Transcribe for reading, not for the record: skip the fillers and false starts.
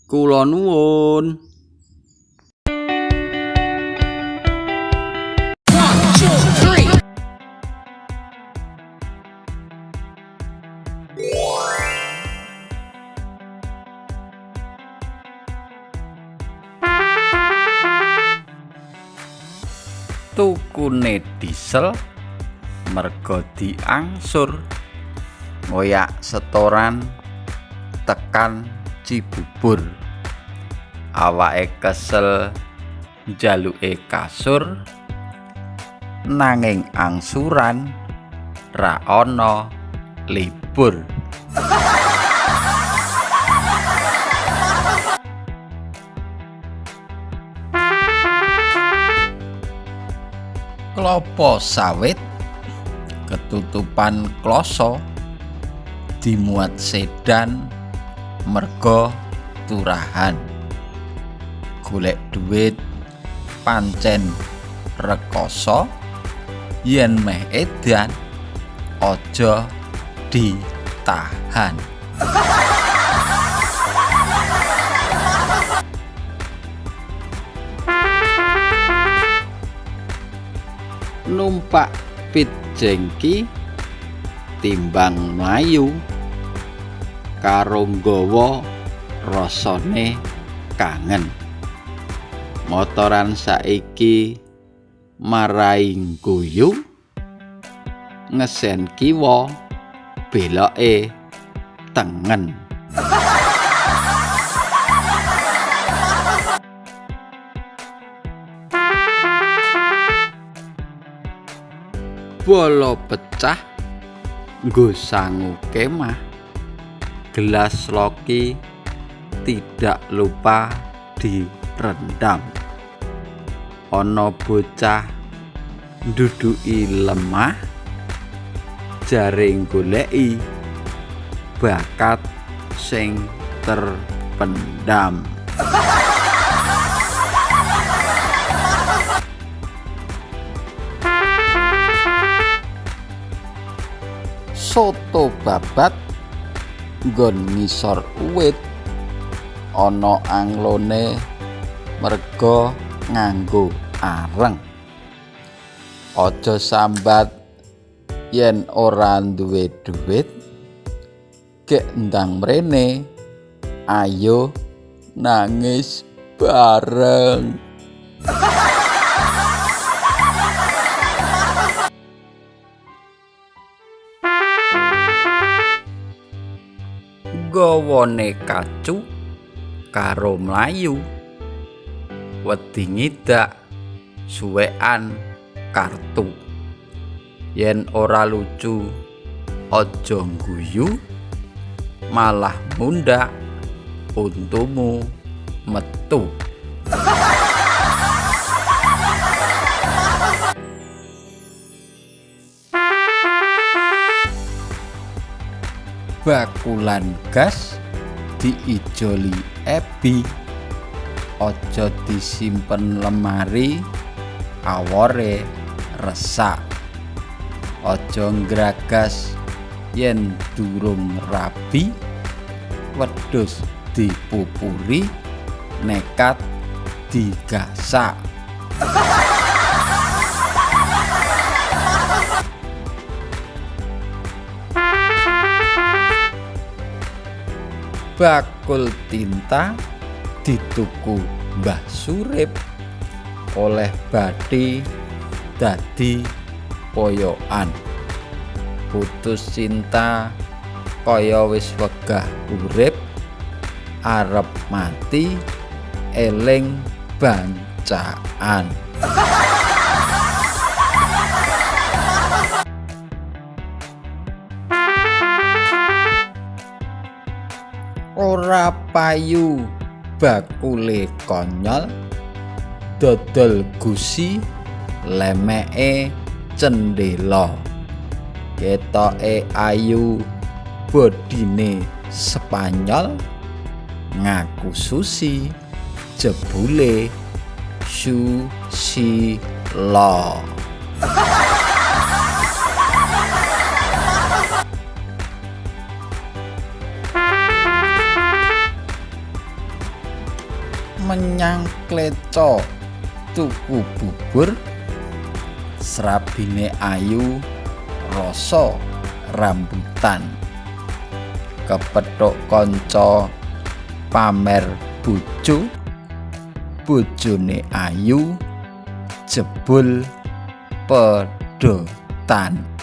Kula nuwun. 1, 2, 3. Tukune diesel merga diangsur, ngoyak setoran tekan Cibubur. Awake kesel njaluke kasur, nanging angsuran ra ana libur. Klopo sawit ketutupan kloso, dimuat sedan merga turahan. Golek duit pancen rekoso, yen meh edan aja ditahan. Numpak pit jengki timbang mlayu, karo nggawa rasane kangen. Motoran saiki marai ngguyu, ngesen kiwa beloke tengen. Bolo pecah nggo sangu kemah, gelas loki tidak lupa direndam. Ana bocah nduduki lemah, jare goleki bakat sing terpendam. Soto babat nggon ngisor uwit, ana anglone merga nganggo areng. Aja sambat yen ora duwe duit, gek ndang mrene ayo nangis bareng. Gawane kacu karo mlayu, wedi ngidak suwekan kartu. Yen ora lucu aja ngguyu, malah mundhak untumu metu. Bakulan gas diijoli ebi, aja disimpen lemari awore resak. Aja nggragas yen durung rabi, wedhus dipupuri nekat digasak. Bakul tinta dituku Mbah Surip, oleh bathi dadi poyokan. Putus cinta kaya wis wegah urip, arep mati eling bancaan. Ora payu bakule konyol, dodol gusi lemeke cendela. Ketoke ayu bodine Spanyol, ngaku susi jebule susila. Menyang Kleco tuku bubur, srabine ayu rasa rambutan. Kepethuk kanca pamer bojo, bojone ayu jebul pedhotan.